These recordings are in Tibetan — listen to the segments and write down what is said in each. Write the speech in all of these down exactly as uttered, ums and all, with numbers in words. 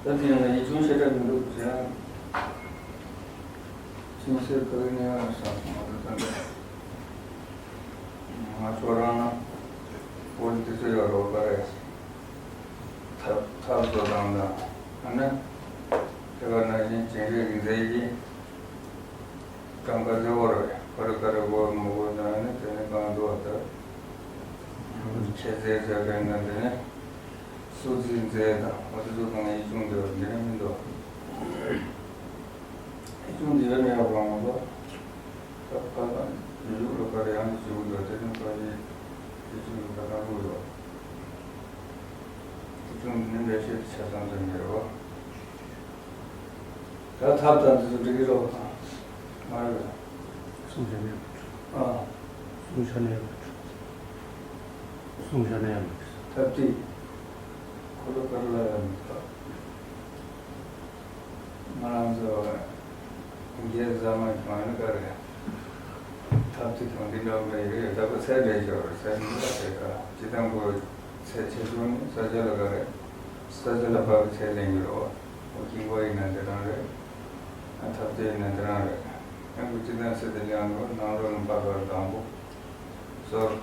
ད་དེ་ཡང་ཡིག་ཆུང་ཤེས་རབ་མི་འདུག་ཟེར། ཅིང་སེ་ག་གི་གནས་ཡང་ས་མ་དུ་ད་འདྲ། ང་ཚོ་རང་ན་བོད་འདི་ཚོ་ཡོད་རོགས་པ་རེད། ཐབས་ཐབས་བཟོ་སྟངས་དང་ཨ་ནི་དེ་ག་ནང་བཞིན་བྱེད་རིགས་མཛད་རྗེས། གང་ག་དེ་བོར་བས་ག་རེ་ག་རེ་བོར་མི་བོར་ན་ནི་དེ་ནི་གང་འདུག་ད། ཁྱེད་ཚེ་ཚེ་གན་ན་དེ་ནི་སུ་རྩིས་མཛད་དང་འོ་དེ་ཚོ་གང་ཡིག་ཆུང་དེ་བ་འདི་ནི་མི་འདུག་ཡིག་ཆུང་དེ་བས་མི་ཡག་པ་མ་གཏོགས་ད་ཕ་ལ་ཡུལ་ལ་ག་རེ་ཡང་ཞུ་གི་འདུག་དེ་ནི་ཕ་ཡི་ཡིག་ཆུང་དུ་ག་རང་བླུགས་ཡོད། ཡིག་ཆུང་འདི་ནི་འགྲེལ་བཤད་དུ་ཆ་ཚང་དོན་མེད་རོ། ད་ཐབས་དང་དེ་ཚོ་འགྲིག་གི་རོགས་དང་། མ་རེད། གསུང་བྱ་ནས་མ་གྲུབ། ཨ། གསུང་བྱ་ནས་མ་གྲུབ། གསུང་བྱ་ནས་མ་གྲུབ། ཐབས་དེ། ཁོ་ལ་ག་རེ་ལ་ཡང་མི་ཐབས། ང་རང་ཚོ་རྒྱལ་ཟ་མ་གང་ཡིན་ག་རེད། ཐབས་དེ་གང་འདི་འདྲ་མེད་རེད་ད་ཁོ་ཚད་ལས་ཆོག་རེད་ཚད་མི་འདྲ་དེ་ག་ཅི་དང་པོ་ཚད་ཆེ་ཤོས་ནི་ས་ཆ་ལ་ག་རེད། ས་ཆ་ལ་བབས་ཚད་ལེན་གྱི་རོགས། ཨོ་ཀིང་པ་ཡིན་ན་དེ་རང་རེད། ཨ་ཐབས་ཅད་ཡིན་ན་དེ་རང་རེད། ཨ་ཁུ་ཅི་དང་སེ་དེ་ལེན་རོགས་ནང་ལོགས་ནས་ཕར་ཕར་དང་པོ། སོར།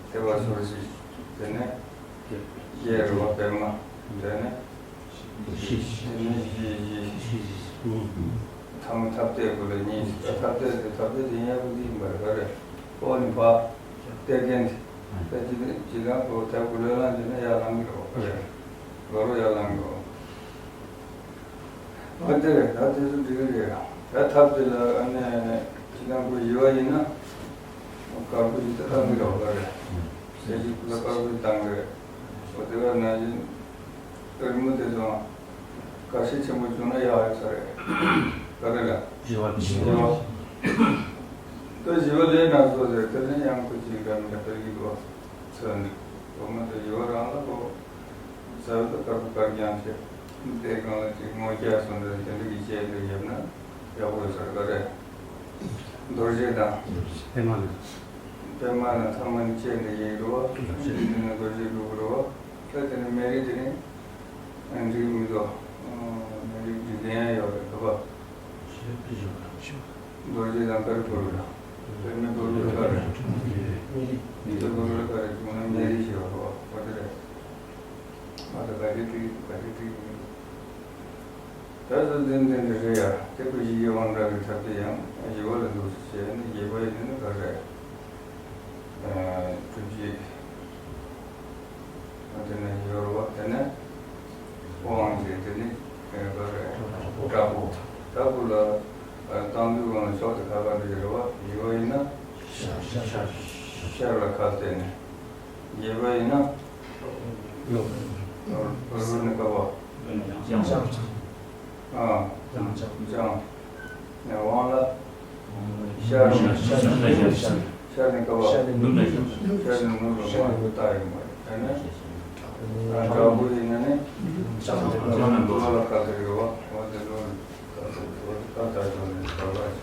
ཐེ་བ་སོར་བཞི། དེ་ནས། བརྒྱད་རུ་བ་པད་མ། དེ་ནས། བཞི། དེ་ནས་བཞི་བཞི། ཐ་མ་ཐབས་ཏེ་དགུ་ལ་གཉིས་ཐབས་ཏེ་དེ་ཐབས་ཏེ་དེ་ཡང་ཡག་པོ་འདི་ཡིན་པར་ག་རེ། ཨོ་ནི་ཕ། ཏེ་གན་དེ། ཏེ་ཅི་ཅི་གང་གོ་ཐབས་དགུ་ལོས་ལངས་ཀྱི་ན་ཡར་ལངས་ཀྱི་རོགས་ག་རེ། ལོ་རུ་ཡར་ལངས་ཀྱི་རོགས། ཨ་དེ་རེད་ད་དེ་ཚོ་འགྲིག་གི་རེད། ད་ཐབས་དེ་ལ་ཨ་ནི་ཅི་གང་གོ་ཡི་བ་ཡིན་ན། དཀར་པོ་ཞིག་ཏུ་བཏང་གི་རོགས་ག་རེ། ཚེ་གཅིག་པུ་ལ་དཀར་པོ་ཞིག་བཏང་གི་རེད། ཨོ་དེ་བས་ན་ཡིན། ཨེ་མོ་དེ་ཚོ། དཀར་ཤས་ཆེན་པོ་བྱུང་ན་ཡག་ཡོད་ས་རེད། ག་རེ་ལ། བཞི་བ་བཞི་བ། ད་བཞི་བ་ལས་ན་བཟོ་ཟེར་དེ་ནས་ཡང་ཁོ་ཅིག་འདྲ་མི་འདྲ་སྤེལ་གྱི་འདུག་བ། ཚོད་འདུག་འོ་མ་དེ་བཞི་བ་རང་ལ་ཁོ། ཟ་བ་དེ་དཀར་པོ་དཀར་རྐྱང་བྱས། དེ་སྒང་ལ་ཅིག་སྔོ་སྐྱ་སོགས་འདྲ་དེ་འདྲ་གི་བྱས་འདུག་ཡོད་ན་ཡག་པོ་ཡོད་ས་རེད་ག་རེ། རྡོ་རྗེ་དང་། པད་མ་ལ། པད་མ་ལ་ཐ་མ་ནི་བཅད་འདི་ཡིན་རོ། འདི་ནི་རྡོ་རྗེ་འགྲུབ་རོ། ད་དེ་ནི་མེ་རི་དེ་ནི། འགྲིག་མི་འདུག་མེ་རི་འགྲིག་མཁན་ཡང་ཡོད་རེད་འདུག་ག་རྡོ་རྗེ་དང་དཀར་ཕུར་བུ་དང་། པད་མའི་ཕུར་བུ་དཀར་རེད། མི་ཚེ་ཕུར་བུ་དཀར་རེད་བྱུང་ན་མེ་རི་ཞེས་པ་རོ། འོ་དེ་རེད། ང་ཚོ་ག་རེ་འགྲིག་ག་རེ་འགྲིག་མི་འདུག་ད་གཟོད་འཛིན་འཛིན་འདི་རེད་ཡ། དེ་ཀུན་གཞི་ཡི་དབང་དྲག་གི་ཐབས་དེ་ཡང་ཞི་བ་ལ་འདུག་ཟེར་བྱས་ནས་རྒྱས་པ་ཡིན་ནི་ག་རེ། ཨ་གྲུབ་ཀྱི། ཨ་དེ་ནས་ཡོར་བ་དེ་ནས་དབང་གི་དེ་ནི་ག་རེ། དྲག་པོ། དྲག་པོ་ལ་བཏང་དུས་དབང་ལ་ཕྱོགས་དེ་ཁ་ཁ་འདྲ་ཞིག་རེད་བ་ཞི་བ་ཡིན་ན། ཤར་ལ་ཁ་གཏད་ནས། རྒྱས་པ་ཡིན་ན། རུ་ནི་ཀ་བ། ཨ། ལྗང་། ནས་དབང་ལ། ཤར་ནི། ཤར་ནི་ཀ་བ། ཤར་ནི་ནུབ་ལ་མ་བཏགས་ཡོང་བ་རེད་ན། ཨ་དྲག་པོ་ཡིན་ན་ནི། ལོ་ལ་ཁ་ཐེར་ཡོད་བ། འོ་དེ་ལོ་ལ་ཁ་ཐེར་ཡོད་བ་དེ་ཁ་ཐར་ཆོག་ནས་ག་བ་རེད།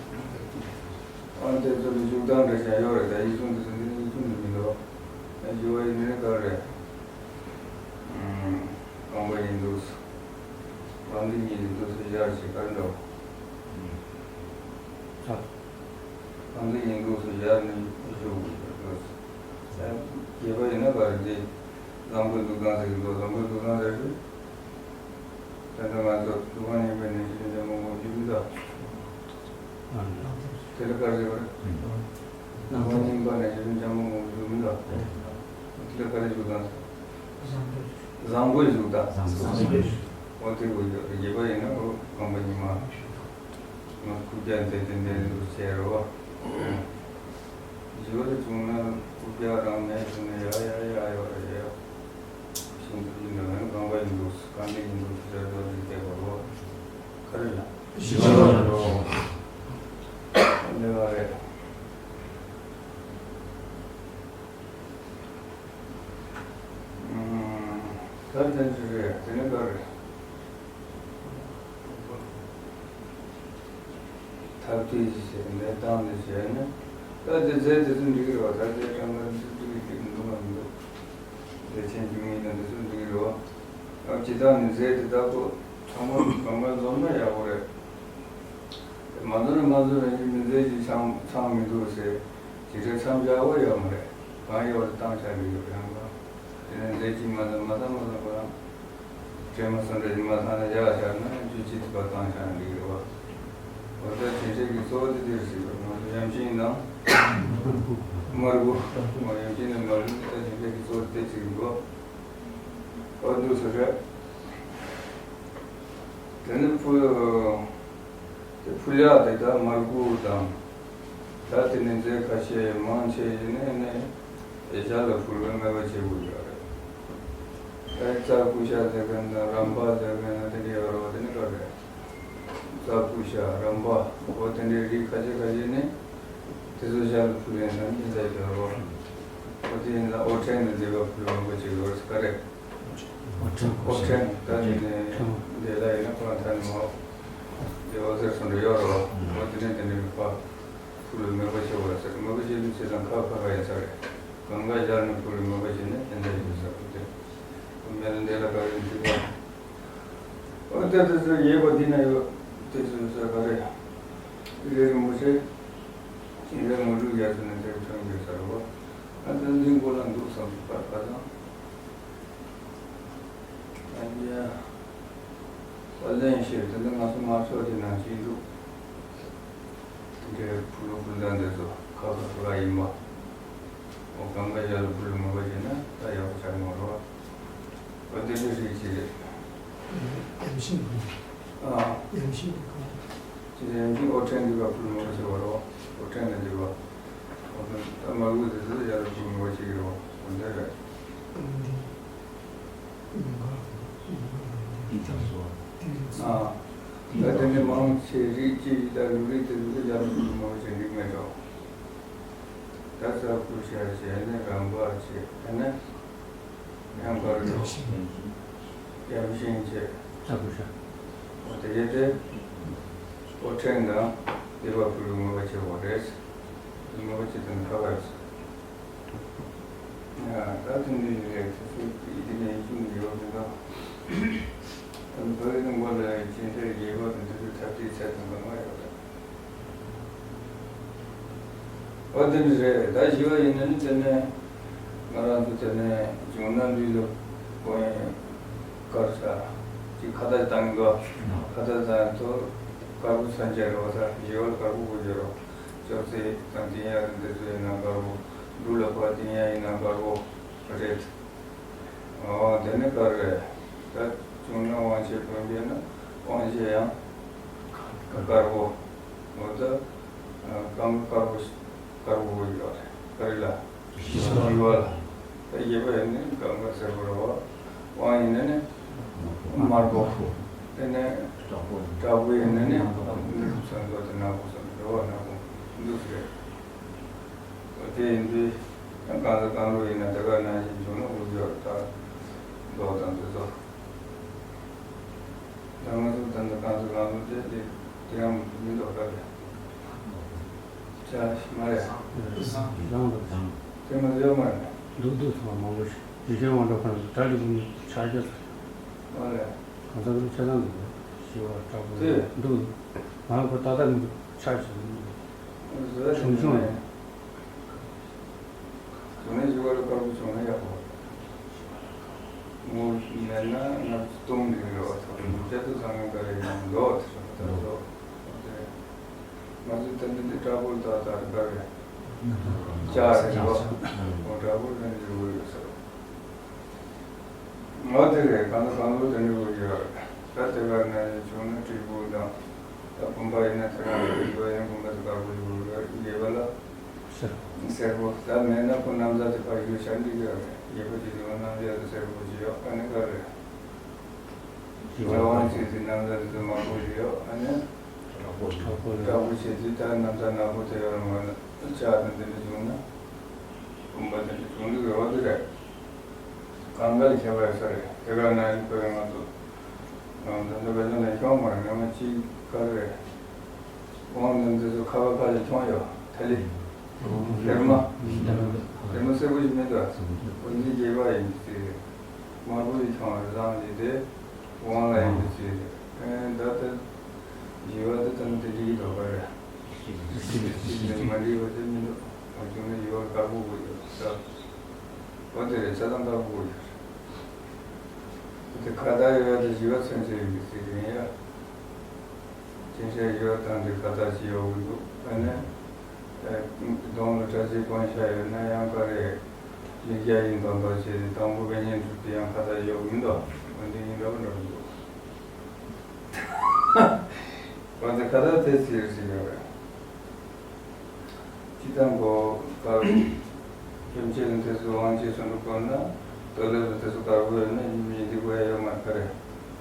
འོན་ཏེ་ཚོ་ལ་བཞུགས་སྟངས་འདྲ་ཞིག་ཡོད་རེད་ད་ཡིག་ཆུང་འདི་ཚོ་འདི་ནི་ཡིག་ཆུང་འདི་མི་འདུག་ཨ་ཞུ་བ་ཡིན་ནི་ག་རེད། རྐང་པ་ཡིན་འདུག་སོ། རྐང་མཐིལ་གཉིས་ཡིན་འདུག་སོ་ཡར་ཞིག་གར་འགྲོ། རྐང་མཐིལ་ཡིན་འདུག་སོ་ཡར་ནས་ཞུ་དགོས་འདུག་སོ། རྒྱས་པ་ཡིན་ན་ག་རེད་འདི། བཟང་པོའི་འདུག་སྟངས་ཟེར་གྱི་འདུག་བཟང་པོའི་འདུག་སྟངས་ཟེར་དུས། ད་ལྟ་ང་ཚོ་སྡུག་བསྔལ་མྱོང་བའི་གནས་ཚུལ་འདི་མང་པོ་བརྗོད་མི་འདུག་དེ་ལ་ག་རེ་བར། སྡུག་བསྔལ་མྱོང་བའི་གནས་ཚུལ་འདི་མང་པོ་བརྗོད་མི་འདུག་དེ་ལ་ག་རེ་བརྗོད་དང་། བཟང་པོའི་གཟུགས་དང་། འོ་དེ་བརྗོད་དགོས་ཡོད་རེད་རྒྱས་པ་ཡིན་ན་འོ་རྐང་པ་གཉིས་མ། ང་ཁུག་ཀྱང་དེ་དེ་འདྲའི་འདུག་ཟེར་རོ། བརྗོད་རེ་བྱུང་ན་ཁུག་ཀྱང་རང་མེད་བྱུང་ན་ཡ་ཡ་ཡ་ཡོད་རེད་ཡ། ཤིན་ཏུ་ཡིན་ནའང་རྐང་པ་ཡིན་འདུག་རྐང་པ་ཡིན་འདུག་ཟེར་དོ་ཞིག་བལྟས་པ་རོ། ག་རེ་ལ། ཞི་བ་རོ། ལེ་བ་རེད། ད་དེ་འདྲ་རེད་དེ་ནི་ག་རེད། ཐབས་ཤེས་ཀྱི་ཞེས་གནས་སྟངས་འདི་བྱས་ནས་ད་དེ་རྫས་དེ་ཚོ་འགྲིག་གི་རེད་བ། ད་དེ་གྲངས་ཀ་འདི་ཚོ་འགྲིག་གི་འགྲིག་འདུག་མ་འདུག་ལས་ཆེན་རྒྱུ་མིན་དང་འདི་ཚོ་འགྲིག་གི་རེད་བ། ཨ་ཇི་ལྟར་ནི་རྫས་དེ་དག་གོ། ཚང་མ་གང་ག་འཛོམས་ན་ཡག་པོ་རེད། མ་འཛོམས་ན་མ་འཛོམས་ན་ཡིན་མི་རྫས་ཀྱི་ཚང་ཚང་མི་འདུག་ཟེར། ཇི་འདྲའི་མཚམས་སྦྱར་བ་ཡོད་མ་རེད། གང་ཡོད་དེ་བཏང་བྱ་གི་ཡོད་ཡང་གང་། དེ་ནས་རྫས་གཅིག་མ་འཛོམས་མ་ཚང་མ་ཚང་ཁོ་རང་། དྲན་མ་སོང་འདྲ་ཞིག་མ་ཚང་ན་ཡག་བྱ་ན་རྒྱུ་ཅི་ཐུབ་པ་བཏང་བྱ་ན་འགྲིག་གི་རེད་བ། འོ་ད་དེ་འདྲའི་གི་གཙོ་བོ་དེ་དེར་ཟེར་བ་ང་ཚོ་ཡམ་ཤིང་དང་། མར་ཁུ། ཡམ་ཤིང་དང་མར་ཁུ་ད་དེ་འདྲའི་གི་གཙོ་བོ་དེ་ཅིག་འགོ། འོ་འདུག་ཟེར་རེད། དེ་ནི་ཕུ། དེ་ཕུལ་ཡག་དེ་དག་མར་ཁུ་དང་། ད་དེ་ནི་རྫས་ཁ་ཤས་མང་ཆེ་ཡིན་ནས་ནི་ཞལ་ལ་ཕུལ་བའི་མོས་པ་བྱེད་དགོས་ཡོད་རེད། ད་རྩྭ་ཀུ་ཤ་ཟེར་མཁན་དང་རམ་པ་ཟེར་མཁན་དང་དེ་འདྲ་ཡོད་རེད་བ། དེ་ནི་ག་རེད། རྩྭ་ཀུ་ཤ་རམ་པ་འོ་དེ་འདྲའི་རིགས་ཁ་ཤས་ཁ་ཤས་ནི་དེ་ཚོ་ཞལ་ལ་ཕུལ་ཡང་ནམ་རྒྱུན་ལས་ཡོད་རེད་བ། འོ་དེ་ཡིན་ན་ཨོ་ཕྲེང་དང་བཅས་པ་ཕུལ་བའི་མོས་པ་བྱེད་དགོས་རེད། ག་རེད། ཨོ་ཕྲེང་ད་དེ་ནས་འདི་ལ་ཡིན་ན་ཁོ་རང་ཐ་ནི་མོ། དེ་འོ་ཟེར་སོང་འདྲ་ཡོད་རོ། འོ་དེ་ནས་དེ་ནས་མི་ཕ། ཕུ་ལུ་མོས་པ་བྱེད་པ་ཟེར་མོས་པ་བྱེད་ལུགས་བྱེད་དང་ཁ་ཁ་ཁ་ཡིན་ས་རེད། གང་ག་སྦྱར་ནས་ཕུ་ལུ་མོས་པ་བྱེད་ནས་དེ་འདྲ་ཡིན་ས་ཕུ་དེ། མེ་ལ་འདི་ལ་ག་རེ་འདི་བ། འོ་དེ་དེ་ཚོ་ཡས་པ་འདི་ན་ཡོད། དེ་ཚོ་ཟེར་ག་རེ། རེ་རེ་མོ་ཆེ། ཡིན་ལ་ངོ་ལུགས་ཡར་ཚོ་ནས་དེ་ཐོན་དགོས་ས་རེད་བ། ཨ་ཙི་འཛིན་པོ་ལ་འདུག་བསམ་པ་པ་དང་། ཨ་ཡ། པ་ལན་ཞེས་དེ་འདི་ང་ཚོ་མ་ཚོགས་དེ་ནང་བཞིན་འདུག་དེ་འདྲའི་ཕུ་ལུ་ཕུ་ལྡན་དེ་ཚོ་ཁ་ཁ་ཁ་ཁ་ཡིན་པ། འོ་གང་ག་ཡར་ལ་ཕུ་ལུ་མ་བ་བྱས་ན་ད་ཡག་པོ་ཆགས་མ་རེད་བ། འོ་དེ་འདྲའི་རིགས་ཅིག་རེད། ཡམ་ཤིང་རེད། ཨ། ཡམ་ཤིང་རེད་གང་། ཅི་ཡམ་ཤིང་ཨོ་ཕྲེང་འདི་ག་ཕུ་ལུ་མ་བ་བྱས་པ་རེད་བ། ཨོ་ཕྲེང་ལ་འདི་བ། འོ་ད་ད་མ་བུ་དེ་ཚོ་ཡར་ལ་ཕུ་ལུ་མ་བ་བྱས་ཀྱི་རེད་བ། འོ་འདྲ་རེད། ཨ། ད་དེ་ནས་མང་ཆེ་རིགས་གཅིག་ད་ལུག་རིགས་དེ་ཚོ་ཡར་ལ་ཕུ་ལུ་མ་བ་བྱས་འགྲིག་མེད་འགྲོ། ད་ས་ཀུ་ཤ་བྱས་ནས་རམ་པ་བྱས་ཨ་ནི། ཡང་གར་འགྲོ། ཡམ་ཤིང་བྱས། ཡམ་ཤིང་བྱས། ས་ཀུ་ཤ། འོ་དེ་གས་དེ། ཨོ་ཕྲེང་དང་འདི་བ་ཕུ་ལུ་མོས་པ་བྱེད་དགོས་རེད། མོས་པ་བྱེད་དང་ཁ་པར་ཟེར། ཡ་ད་དེ་འདྲ་ཞིག་རེད། དེ་ཚོ་ཡིད་ནས་ཤུགས་ཡོད་མི་འདུག་ད་བོད་ཀྱི་མགོ་ལ་ཅི་འདྲའི་རྒྱལ་བ་དང་དེ་ཚོའི་ཐབས་ཇུས་ཚད་དང་གང་ག་ཡོད་རེད། འོ་དེ་འདྲ་རེད། ད་བཞི་བ་ཡིན་ན་ནི་དེ་ནས་ང་རང་ཚོ་དེ་ནས་བྱུང་ན་ལུས་ལ་གོན་དཀར་ཆ་ཅིག་ཁ་བཏགས་བཏང་གི་འདུག་ཁ་བཏགས་བཏང་ཐོག་དཀར་པོ་ཚན་ཆད་རོ། ད་བཞི་བ་ལ་དཀར་པོ་དགོས་ཀྱི་རོ། ཅོག་ཙེ་དང་ཏིང་ཡ་དང་དེ་ཚོ་ཡིན་ན་དཀར་པོ། འབྲུ་ལ་ཕོག་ཏིང་ཡ་ཡིན་ན་དཀར་པོ་རེད། འོ་དེ་ནི་དཀར་རེད། ད་བྱུང་ན་དབང་ཆེན་བོན་པོའི་ན་དབང་ཆེན་ཡང་དཀར་པོ། འོ་ད་གང་དཀར་པོ་དཀར་པོ་ཡོད་རེད། ག་རེ་ལ་ཞི་བ་ལ། ད་ཡེ་བ་ཡིན་ནི་གང་ག་སེར་པོ་རེད་བ། དབང་ཡིན་ན་ནི་དམར་པོ། དེ་ནས་དྲག་པོ་ཡིན་ན་ནི་ནི་སེར་པོ་དེ་ནག་པོ་སེར་པོ་རེད་བ། ནག་པོ་འདུག་ཟེར། དེ་ཡིན་དུས་ཡང་གང་ལ་གང་ལོ་ཡིན་ན་དེ་ག་ནང་བཞིན་བྱུང་ན་དབུགས་སྦྱོར་དང་། མདོག་དང་དེ་ཚོ། ད་ང་ཚོ་ད་ལྟ་གང་ལ་གང་ལོ་དེ་དེ་དེ་ཡང་མི་འདོག་ག་རེད། ཆ་མ་རེད། རང་དང་། དེ་ང་ཚོ་ཡོད་མ་རེད། འདུག་འདུག་ཚང་མ་མང་པོ་ཞིག་ཞིང་ཆེན་དབང་གྲགས་ཁང་གི་གྲྭ་རྒྱུན་ཆ་རྒྱུ་ཚོ། མ་རེད། གང་ཟག་གི་ཆ་ཚང་འདུག་ཞི་བ་དྲག་པོ་དེ་འདུག་ང་ཁོ་ཏག་ཏག་མི་འདུག་ཆ་ཞིག་འདུག་བཟོ་ཆུང་ཆུང་རེད། བྱུང་ན་ཞི་བ་ལ་དཀར་པོ་བྱུང་ན་ཡག་པོ། ངོ་མེད་ན་ང་ཚོ་སྟོང་འགྲིག་རེད་བ། ཐོག་ནས་སྐྱ་དུ་ཚང་མའི་ག་རེ་ཡིན་ལོ་དེ་རེད་ད་ལོ། དེ་ང་ཚོའི་ད་འདི་འདི་དྲག་པོ་ལ་ད་ད་རེ་ག་རེ་ལྕགས་རེད་བ། འོ་དྲག་པོ་ལ་འགྲིག་གི་ཡོད་ས་རེད། འོ་དེ་རེད། གང་ལ་གང་ལོ་དེ་འདྲ་བོ་ཡོད་རེད། ད་དེ་ག་ནང་བཞིན་བྱུང་ན་སྤྲེལ་པོ་དང་། ད་བུམ་པ་ཡིན་ན་དེ་ག་ནང་བཞིན་བུམ་པ་ཡིན་ན་བུམ་པ་དེ་དཀར་པོ་ཞིག་དགོས་རེད། རྒྱས་པ་ལ་སེར་པོ། ད་མེད་ན་ཁོ་ན་བཟའ་དེ་ཕར་ཡོད་ཆ་འགྲིག་གི་རེད། རྒྱས་པ་དེ་ཡོད་ན་བཟའ་དེ་སེར་པོ་ཞིག་ཡོད། ཨ་ནི་ག་རེད། རྒྱས་པ་ལ་དབང་བྱེད་དེ་ན་བཟའ་དེ་ཚོ་དམར་པོ་ཞིག་ཡོད། ཨ་ནི་དྲག་པོ་དྲག་པོ་བྱེད་དེ་ད་ན་བཟའ་ནག་པོ་དེ་ཡོད་རུང་བ་ན་ལྕགས་དང་དེ་འདྲ་བྱུང་ན་བུམ་པ་དེ་འདྲ་བྱུང་འགྲིག་གི་རེད། འོ་དེ་རེད། གང་ག་ལ་ཁྱད་པར་ཡོད་ས་རེད། དེ་ག་ནང་བཞིན་ཁོ་ཡང་ང་ཚོ། ང་ཚོ་འདི་འདྲ་བེད་སྤྱོད་ནས་ཤོང་མ་རེད། ངས་མ་གཅིག་ག་རེ་རེད། དབང་འདི་འདི་ཚོ་ཁ་བ་ཁ་ལ་ཁྱོང་ཡོད་ཐ་ལི། ལེབ་མ། ལེབ་མ་སེར་པོ་ཞིག་མེད་དོ། འོ་འདི་རྒྱས་པ་ཡིན་ཟེར། དམར་པོ་ཡི་ཐང་རི་བཟང་ལས་དེ་དབང་ལ་ཡིན་པའི་ཚུལ་རེད། ཨེ་ད་ལྟ་བཞི་བ་དེ་ཙམ་དེ་འགྲིག་གི་འདུག་ག་རེད། ཅི་ནས་མ་འགྲིག་པ་དེ་མི་འདུག་ང་ཆུང་ནས་བཞི་བ་དཀར་པོ་དགོས་ཡོད་ས། འོ་དེ་རེད། ས་དང་དཀར་པོ་དགོས་ཡོད་རེད། དེ་ཁ་བརྡ་ཡོད་ཡ་དེ་བཞི་བ་ཚུན་ཆད་ཡིན་པའི་ཚུལ་ཡིན་ཡ། ཅན་ཤ་ཡོད་དང་དེ་ཁ་བརྡ་ཅི་ཡོད་འདུག་ཨ་ནི། གདོང་ལ་སྐྲ་རྩི་བསྐོན་བཞག་ཡོད་ན་ཡང་ག་རེ། ཡིག་བརྒྱ་ཡིན་མདོག་མདོག་བྱས་ཏེ་དང་པོ་བས་བརྙན་འཕྲུལ་དེ་ཡང་ཁ་བརྡ་ཡོད་མི་འདུག་འོན་ཏེ་ཡིན་འདྲ་པོ་འདྲ་པོ་འདུག་འོན་ཏེ་ཁ་བརྡ་དེ་ཚིག་ཟིན་ཡོད་རེད། སྤྱི་དང་གོ་དཀར། སྐྱོན་ཅན་དེ་ཚོ་དབང་ཆེ་སུ་འགྲོ་དགོས་ན། ལྟོ་ལེབ་དེ་ཚོ་དཀར་པོ་ཡོད་ན་ཡིན་མིན་འདི་དགོས་ཡ་ཡོད་མ་རེད།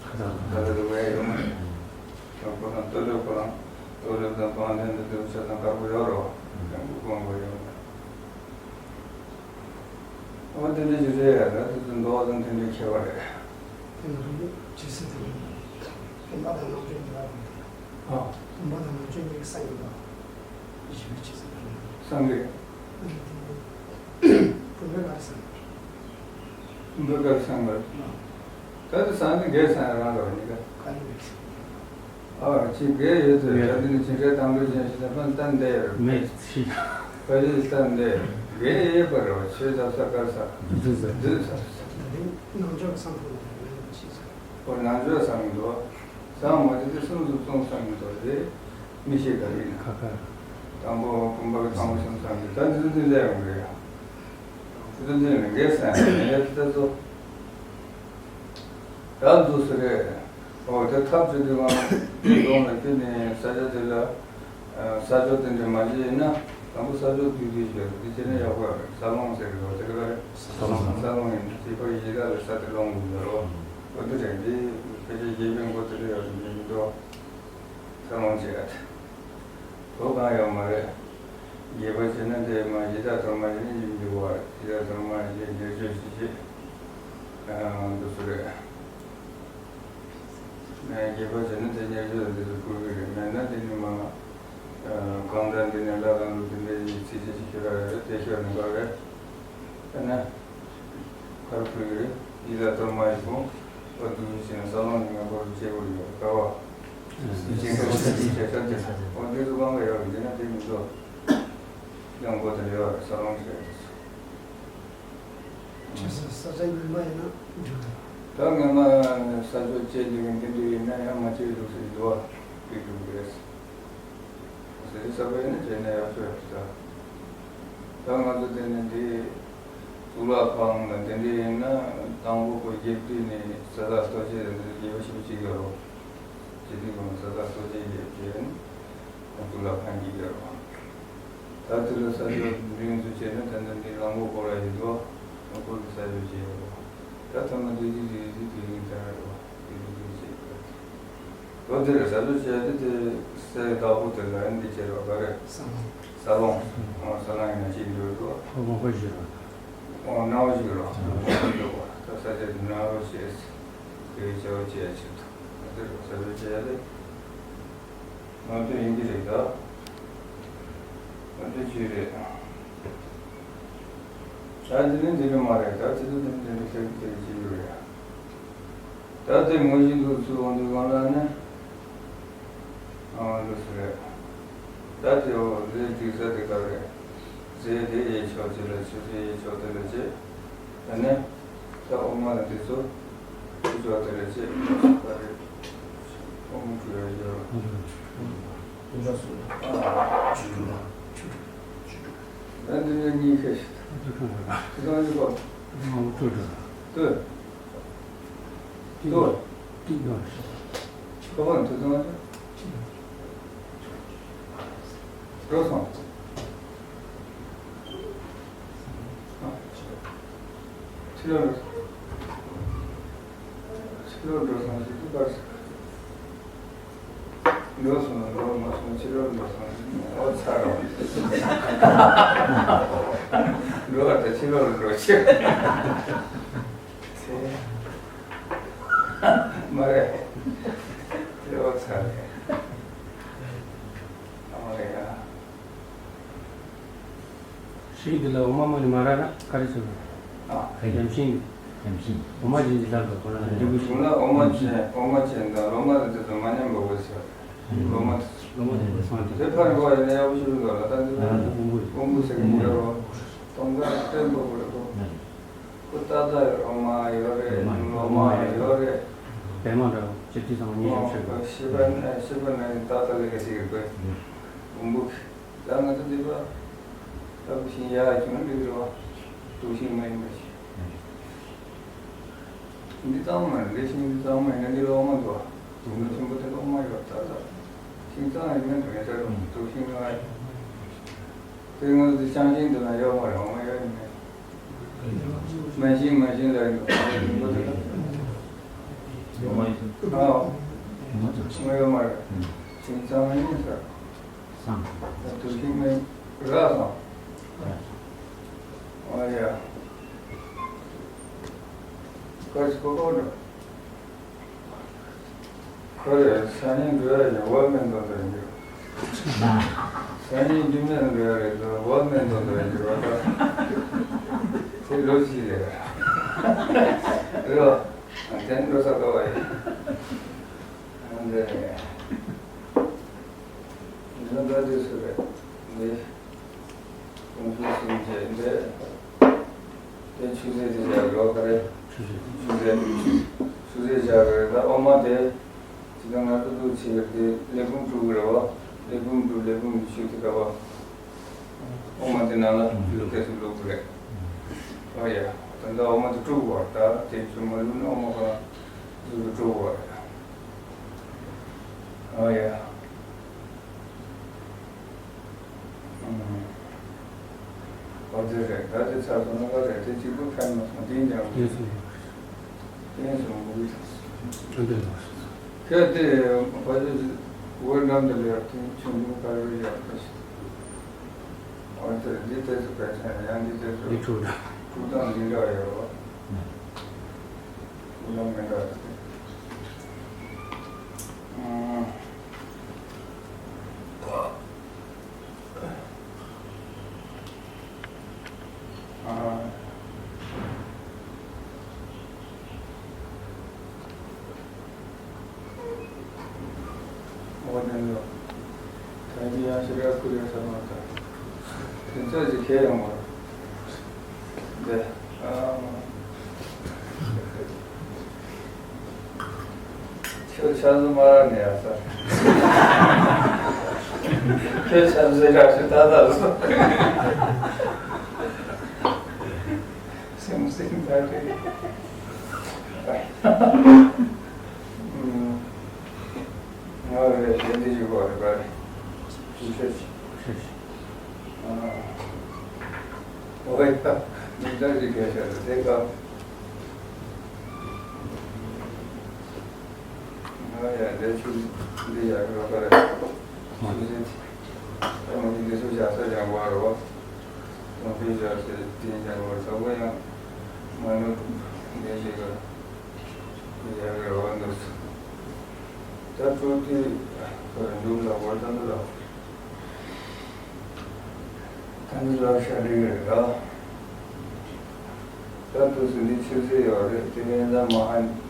ཁ་བརྡ་ལ་དགོས་ཡ་ཡོད་མ་རེད། ཁོ་རང་ལྟོ་ལེབ་ཁོ་རང་ལྟོ་ལེབ་དང་པང་གདན་དེ་ཚོ་ཆ་ཚང་དཀར་པོ་ཡོད་རོ། ཡང་དགོས་དགོས་ཡ་ཡོད་མ་རེད། འོ་དེ་འདྲ་ཞིག་རེད་ཡ། ད་དེ་ཚོ་མདོག་དང་དེ་འདྲའི་ཁྱད་པར་རེད། དེ་ནི་རིགས་ཇི་སྲིད་དུ་ཡིན། བུམ་པ་དང་ནམ་རྒྱུན་འདི་ལ་རུང་སྟེ། ཨ། བུམ་པ་དང་ནམ་རྒྱུན་གཉིས་ཀྱི་སངས་རྒྱས་དང་། ཞི་བའི་ཇི་སྲིད་དུ་རུང་། སངས་རྒྱས། བུམ་པའི་བཀའ་སངས་རྒྱས། བུམ་པའི་བཀའ་སངས་རྒྱས། ད་དེ་སངས་རྒྱས་འགས་སངས་རང་རེད་བ་གཉིས་ཀ། ག་ནི་མེད། ཨ་ཅིག་འགས་ཡོད་ཚོད་ཡོད། ད་དེ་ནི་ཇི་འདྲའི་དང་པོའི་ཅན་ཞིག་ལ་ཕན་བཏང་བསྡད་ཡོད་རེད། མེད་ཅིག་ཕ་ཡུལ་བཏང་བསྡད་ཡོད། འགས་ཡོད་པ་རེད་བ། ཆོས་ཟབ་ས་དཀར་ས། བདུད་ཟབ་ས། བདུད་ཟབ་ས། ད་དེ་ནང་ཆོས་བསམ་ཐུབ་ན་མེད་ན་ཅི་ཟེར། ཨོ་ནང་ཆོས་བསམ་གྱི་འདུག་བསམ་མ་ཐུབ་དེ་སུམ་ཅུ་སོ་གསུམ་བསམ་གྱི་འདུག་དེ་མི་ཤེས་ག་རེ་ཡིན་ན། ཁ་ཁ། དང་པོ་བུམ་པ་གི་དང་པོ་གསུམ་བསམ་གྱི་ད་འདི་ཚོ་འདི་འདྲ་ཡོང་གི་རེད། འདི་ཚོ་འདི་ནི་འགས་སངས་རྒྱས་ཡོད་དེ་ཚོ། ད་འདུག་སེ་རེད། འོ་དེ་ཐབས་ཅིག་གི་ངང་དེ་གདོང་ལ་བསྐྱུར་ནས་ས་ཆ་དེ་ལ། ས་ཕྱོགས་དེ་འདྲ་མ་བྱས་ཡིན་ན། དང་པོ་ས་ཕྱོགས་བསྡུས་བསྡུས་བྱས་འདི་བྱས་ན་ཡག་པོ་ཡོད་རེད། ས་སློང་ཟེར་གི་འདུག་དེ་ག་རེད། ས་སློང་། ས་སློང་ཡིན་ན་དེ་ཕར་ཡི་གེ་ལ་ས་དེ་སློང་དགོས་འདུག་འོ་དེ་རེད། འདི་ཕལ་ཆེར་རྒྱལ་པོའི་མགོ་དེ་འདྲ་ཡོད་རེད་མི་འདུག་ས་སློང་བྱེད་ཡ་དེ། དོ་གང་ཡོད་མ་རེད། རྒྱས་པ་བྱས་ན་དེ་མ་ཡི་དྭགས་གཏོར་མ་བྱས་ན་ཡིན་འདུག་བ། ཡི་དྭགས་གཏོར་མ་བྱས་ཉེར་སྤྱོད་ཅི་བྱེད། འདུག་སེ་རེད། རྒྱས་པ་བྱས་ན་དེ་ཉེར་སྤྱོད་འདི་ཚོ་ཕུལ་གི་རེད། མེད་ན་དེ་ནི་མ། གང་ལྟར་འདི་ནས་ལྷ་དང་ཀླུ་དེ་འདྲའི་ཚིག་ཅི་ཞིག་ཤོད་ར་རེད། དེ་ཤོད་ནས་འགྲོ་རེད། དེ་ནས་ཁར་ཕུལ་གི་རེད། ཡི་དྭགས་གཏོར་མ་ཡི་གོང་། འོ་འདུག་སེ་བྱས་ན་ས་སློང་ཉི་མ་སྐོར་དུ་བྱེད་དགོས་ཡོད་ག་བ། ཡི་ཅན་ཁ་ཅིག་བྱེད་ས་དེ་འོ་འདི་ཚོ་གང་ག་ཡོད་རེད། འདི་ན་དེ་མི་འདུག་ཡང་སྒོ་དེ་ལ་ཡོད་རེད། ས་སློང་བྱེད་ཡ་དེ་ཚོ། ཁྱེད་ཚོ་ས་ཆ་སྔོན་མ་ཡིན་ན་འགྲིག་གི། ད་སྔོན་མ་ས་ཕྱོགས་བཅད་འདི་གི་འདི་འདྲ་ཡིན་ན་ཡང་མ་བཅད་འདུག་སེ་འདུག་བ་དེ་འགྲིག་གི་རེད། ཟེར་ས་བས་ནི་བྱས་ན་ཡག་ཤོས་རེད་ད། ད་ང་ཚོ་དེ་ནི་འདི་གཙུག་ལག་ཁང་དང་དེ་འདྲ་ཡིན་ན་དང་པོ་ཁོ་རྒྱབ་དུས་ནས་ས་བདག་ལྟོ་འཕྱེ་དང་དེ་ཚོ་རྒྱས་པ་ཞེ་པོ་ཅིག་ཡོད་རོ། རྒྱབ་དུས་ཁོ་ན་ས་བདག་ལྟོ་འཕྱེ་རྒྱབ་བྱས་ནས་གཙུག་ལག་ཁང་གི་ཡོད་རོ། ད་དེ་ལ་ས་ཕྱོགས་འདི་འདྲ་ཡིན་ཚུལ་བྱས་ན་ད་ལྟ་འདི་གླང་པོ་ཁོ་ར་ཡིན་དོ། ཁོ་གི་ས་ཕྱོགས་བྱས་ཡོད་རོ། ད་ཐ་མ་དེ་ཅི་ཅི་ཅི་དེ་ཡིན་ད་རོ། དེ་ཅི་ཅི་བྱས་ཡོད་རོ། ལོ་དེར་ཟ་ལུ་བྱས་ཏེ་དེ་སའི་བདག་པོ་དེ་ལ་འདི་བྱས་རོགས་ག་རེ། ས་ལོང་། ས་ལོང་། ཨོ་ས་ལོང་ཡིན་ན་ཅི་འདོད་དོ། ཁོ་མང་པོ་ཞིག་རོགས། ཨོ་སྣང་བ་ཞིག་རོགས། ཨོ་འདོད་པ་ད་ས་ཆ་དེ་སྣང་བ་བྱས། དེ་བྱ་བ་བྱས་ཆེད་དུ་ང་དེར་ཟ་ལུ་བྱས་ཏེ། ང་དོན་ཡིན་གྱི་རེད་ད། ང་དོན་ཅི་རེད། ད་དེ་ནི་འདི་རེད་མ་རེད། ད་དེ་ཚོ་དེ་འདི་འདི་ཁྱེད་ཀྱིས་ཅི་ཡོད་རེད། ད་དེ་ངོ་བཞིན་དུ་ཚུར་འོང་དུས་གང་ལ་ནི། ཨང་འདུག་སེ་རེད། ད་དེ་འོ་རྫས་སྒྲིག་ས་དེ་ག་རེད། རྫས་དེ་གཡས་ཕྱོགས་དེ་ལ་བྱེད། རྫས་གཡས་ཕྱོགས་དེ་ལ་བྱེད། ད་ནི། ད་འོ་མ་ལ་དེ་ཚོ། ཕྱོགས་དེ་ལ་བྱེད། ག་རེད། འོ་མ་བཀྲུ་ཡ་ཡོད་རོ། ཨ། ཆུ་བཀྲུ་ལ། ཆུ་བཀྲུ། ད་འདི་ནི་གཉིས་ཁེ་ཞིག་ད་ཆུ་བཀྲུ་ལ། ཆུ་བཀྲུ་ལ། ལྟོས། ཏིག་ཏོ། ཏིག་ཏོ། ཁོ་པ་འདི་ཚང་འགྲོ་སོང་། ཕྱི་ལོགས་ཕྱི་ལོགས་འགྲོ་སོང་ཞིག་ཏུ་པར། འགྲོ་སོང་ན་འགྲོ་མ་སོང་ཕྱི་ལོགས་འགྲོ་སོང་ཨོ་ཚར་རོ། འགྲོ་བ་དང་ཕྱི་ལོགས་འགྲོ་ཕྱིར། ཚེ། མ་རེད། དེ་ཨོ་ཚར་རེད། ཨ་མ་རེད་ཡ། ཤིང་འདི་ལ་འོ་མ་མ་ནི་མ་རག་ན་ག་རེ་བྱེད་དགོས། ཨ། ཡམ་ཤིང་འདི། ཡམ་ཤིང་། འོ་མ་ཅན་གྱི་ལྷ་དང་ཁོ་རང་ལ་འབྲས་བུ་ཞིག་འོ་ན་འོ་མ་ཅན་འོ་མ་ཅན་དང་ལོ་མ་དང་དེ་ཚོ་མ་ཉམས་པ་དགོས་ཟེར། ལོ་མ་ལོ་མ་དེ་ཚོ་སོང་ཙང་། དེ་ཕར་འགྲོ་བ་ཡིན་ན་ཡག་པོ་ཞིག་འདུག་ལ། ད་འདི་ལ་ཕུང་པོ་ཟེར་གྱི་ཡོད་རོ། སྟོང་ཁ་སྟོན་པ་པོ་རེད་དོ། ཁོ་ཏག་ཏག་ཡོད། འོ་མ་ཡོད་རེད། ལོ་མ་ཡོད་རེད། པད་མ་འདྲ་བོ་ཅི་ཐུབ་ཚང་མ་ཉིན་ཞིག་མཆོད་དགོས། ཤེས་པ་ཤེས་པ་ན་ཏག་ཏག་ལས་ཀ་བྱེད་ཀྱི་དགོས། ཕུང་པོ། ད་ང་ཚོ་འདི་པ་ལྟ་བུ་ཞིག་ཡག་བྱུང་འགྲིག་རོ། དུག་ཤིང་མ་ཡིན་པ་ཞིག་འདི་གཙང་མ་རེད། འདི་ཤིང་འདི་གཙང་མ་ཡིན་ན་འདི་ལོག་མ་འདུག་དུག་ཤིང་ཆེན་པོ་དེ་ལོག་མ་ཡོད་ད་ད། ཤིང་གཙང་ཡིན་ན་འགྲོ་ཡ་ཆ་རུ་དུག་ཤིང་ལ། དེ་ང་ཚོ་འདི་ཤང་ཤིང་འདི་ན་ཡོད་མ་རེད། འོ་མ་ཡོད་ཡིན་མེད། མ་ཤིང་མ་ཤིང་ལ་ཡིན་འདུག་ཨ། ང་ཡོད་མ་རེད། ཤིང་གཙང་མ་ཡིན་ཟེར། སང་། དུག་ཤིང་མེད་ར་སང་། ཨ་ཡ། ཁོ་ཁོ་ཁོ་འགྲོ། ཁོ་རེ་སང་ཉིན་འགྲོ་ཡ་ཡིན་བ་མེད་འདོད་འདོད་ཡིན་རྒྱུ། སང་ཉིན་འདི་མེད་འགྲོ་ཡ་རེད་འདོད་བ་མེད་འདོད་འདོད་ཡིན་རྒྱུ་བ་ད། དེ་ལོ་ཞིག་རེད། རེད་བ། དེ་འགྲོ་ས་ག་བ་ཡིན། འདི་རེད། འདི་ལ་འདྲ་དུས་སུ་རེད། འདི་ཀུང་ཧྥུ་སུན་བྱས་འདི། དེ་ཆུ་ཚོད་དེ་བཞག་ཡོད་ག་རེད། ཆུ་ཚོད། ཆུ་ཚོད། ཆུ་ཚོད་བཞག་གི་རེད། ད་འོ་མ་དེ་ཇི་ལྟར་ང་ཚོ་འདུག་བྱེད་ཀྱི་རེད། དེ་ཀླད་ཕུང་དཀྲུག་གི་རེད་བ། ཀླད་ཕུང་དཀྲུག་ཀླད་ཕུང་གི་ཆུ་དེ་ག་བ། འོ་མ་དེ་ནང་ལ་ལུག་དེ་ཚོ་ལུག་གི་རེད། ཨོ་ཡ། ད་ལྟ་འོ་མ་དེ་དཀྲུག་བ་རེད། ད་དེ་ཆུ་མ་བླུགས་ན་འོ་མ་ཁོ་རང་ཟུར་དུ་དཀྲུག་བ་རེད། ཨོ་ཡ། ཨོ་དེ་རེད། ད་དེ་ཚར་སོང་ན་ག་རེད། དེ་གཅིག་པུ་ཕན་མ་སོང་། དེ་ཡང་དེ་སོང་། དེ་སོང་གི་ཨ་འདྲ་ལ། ཁྱེད་དེ་ཕ་ཆེ་འོད་འགྲམ་དུ་ལས་དེ་ཆུང་ཆུང་དཀར་རོ་ཡག་པོ་ཞིག་ཨོ་དེ་འདི་དེ་ཚོ་ག་ཆ་ཡང་འདི་དེ་ཚོ་འདི་འཁྲུག་འདྲ། འཁྲུག་སྟངས་འདི་འདྲ་ཡོད་རོ། འཁྲུག་སྟངས་མི་འདྲ་དེ། ཨ། འོ་དེ་ནི་ད་ཅི་ཡང་ཞིག་ར་ཁུ་རེ་ས་མ་ད་དེ་ཚོ་ཅིག་ཁྱེར་ཡོང་བ་དེ། ཨ། ཁྱོད་ཆ་ཚང་མ་ར་ནས་ཡ་ས། ཁྱོད་ཆ་ཚང་ར་ཞིག་ད་ད་ལོ། སེམས་སེམས་ད་རེད། ང་རེ་ཞེ་འདི་ཞིག་གོ་རེ་ག་རེ། ཞེ་ཞེ། ཨོ་ཡ། མི་འདྲ་ཞིག་གལ་ཆེ་རེད་དེ་ཀ་ཨོ་ཡ། དེ་ཆུ་འདི་ཡག་གི་རོགས་པ་རེད། ཆུ་ཚོད་ཨ་མ་འདི་འདི་ཚོ་བཞག་ས་ཀྱང་བར་རོ། གོང་འཕེལ་བཞག་ས་དེ་ཀྱང་བར་ས་བོ་ཡང་མ་ནུ་འདི་ཞིག་གི་ཡག་གི་རོགས་པ་འདུག་ད་སྤྲོ་དེ་ཁོ་རང་འདུག་ལ་བར་ད་འདུག་ལ། ད་འདི་ལ་ཤ་རིག་རེད་ལ། ད་དུས་སུ་འདི་ཆུ་ཚོད་ཡོད་རེད། དེ་ནས་ད་མ་ཧ་